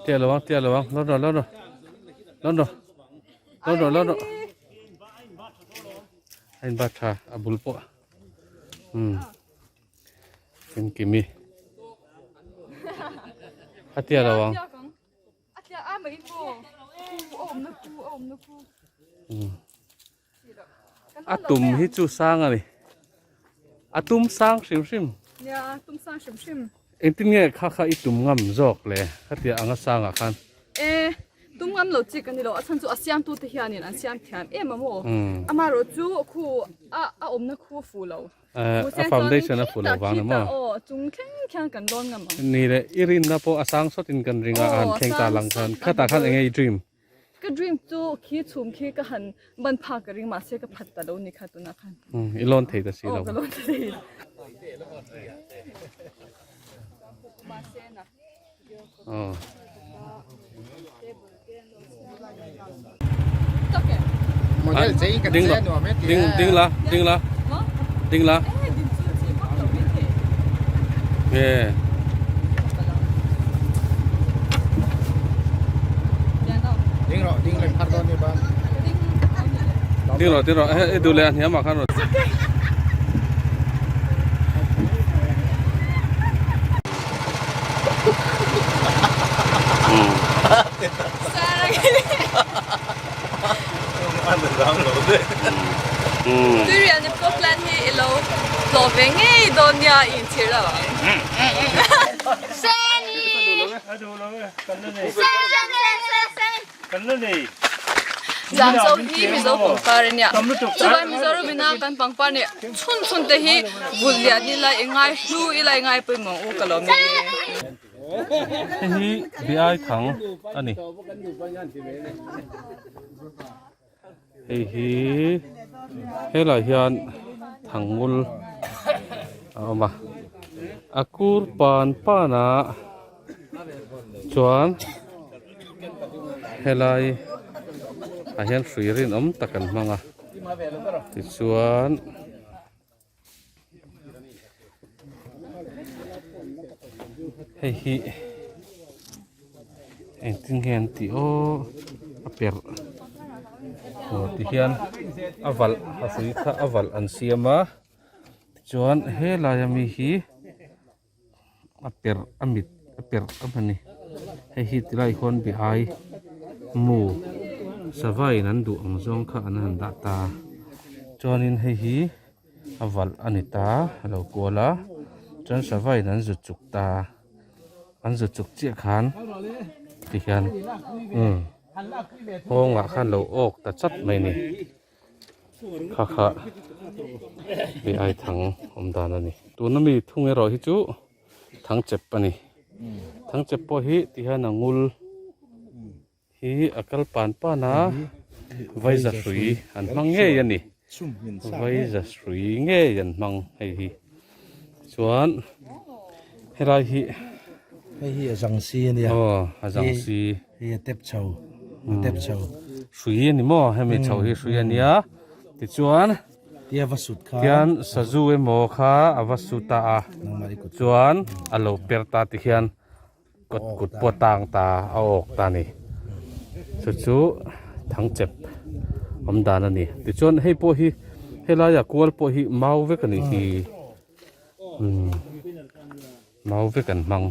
Tia lo ang, tia lo ang. Lawr rawh, lawr rawh. Lawr rawh. Lawr rawh, lawr rawh. A in bat tha, a bul pawh. Hmm. Kimkimi. A tia lo ang. A tum hi chu sang a ni. A tum sang hrim hrim. Nia, tum sang hrim hrim. Engtin nge kha kha i tum ngam zawk le khatia anga sangah khan? E, tum ngam lo chi ka ni lo. A chhan chu a siamtute hianin an siam thiam em a maw? Amaherawh chu khu a awmna khu a fuh lo. A foundation a fuh lo vang ni maw? Aw, chung thleng khian kan dawn ngam ang. Ni le, i rinna pawh a sang sawtin kan ring a, a han thleng ta lang khan. Khatah khan enge i dream? Ka dream chu khi chhum khi ka han ban phak ka ring mahse ka phat ta lo ni kha tunah khan. I lawn thei ta si lo. Aw, ka lawn thei. Mahse na. Aw. Model chei kan Ding che la, nuam e ti ding ding la, ding la. Ding la. Nge. Ding rawh, ding lem phar dawn ni ba. Ding rawh, ding rawh. E duh leh a hniam ah khan rawn. Tuirial Nipco plan hi i lo tlawh ve ngei dawn nia i inchhir lo ang. Zangzo hi Mizo pangpar a nia. Chuvai Mizoram ina kan pangpar nih chhun chhun te hi vul lian ila i ngai hlu ila i ngai pawimawh u ka lawm e. Hei hi Biai Thang a ni. Hei hi helai hian Thangngul a awm a. A kur pan pan a chuan helai ah hian hrui rinawm tak an hmang a tichuan. Hei hi engtin nge an tih aw a perh aw ti hian a valh a hrui kha a valh an siam a tichuan helai ami hi a perh a mit a perh a hman a ni hei hi tilai khawn bihai mu sava in an duh ang zawng kha an han dah ta chuanin hei hi a valh a ni ta a lo kual a chuan sava in an zut chuk ta an zut chuk chiah khan tihian umm nghawngah khan lo awk ta chat mai a ni. Kha kha hei ai thang awm dan a ni. Tuna mi thung erawh hi chu thang chep a ni. Thang chep pawh hi ti hian a ngul hi a kal pan pan a, vaiza hrui an hmang ngei a ni. Vaiza hrui ngei an hmang hei hi. Chuan helai hi Hei hi a zang si a nia. Aw a zang si. Hei a tep chho a tep chho. Hrui a ni maw hemi chho hi hrui a nia tichuan Tia va sut kha tian sazu emaw kha a va sut ta a chuan a lo per ta ti hian kawt kut pawh tang ta a awk ta a ni chu chu thangchep awm dan a ni tichuan hei pawh hi helaia kual pawh hi mau vek a ni hi umm mau vek an hmang.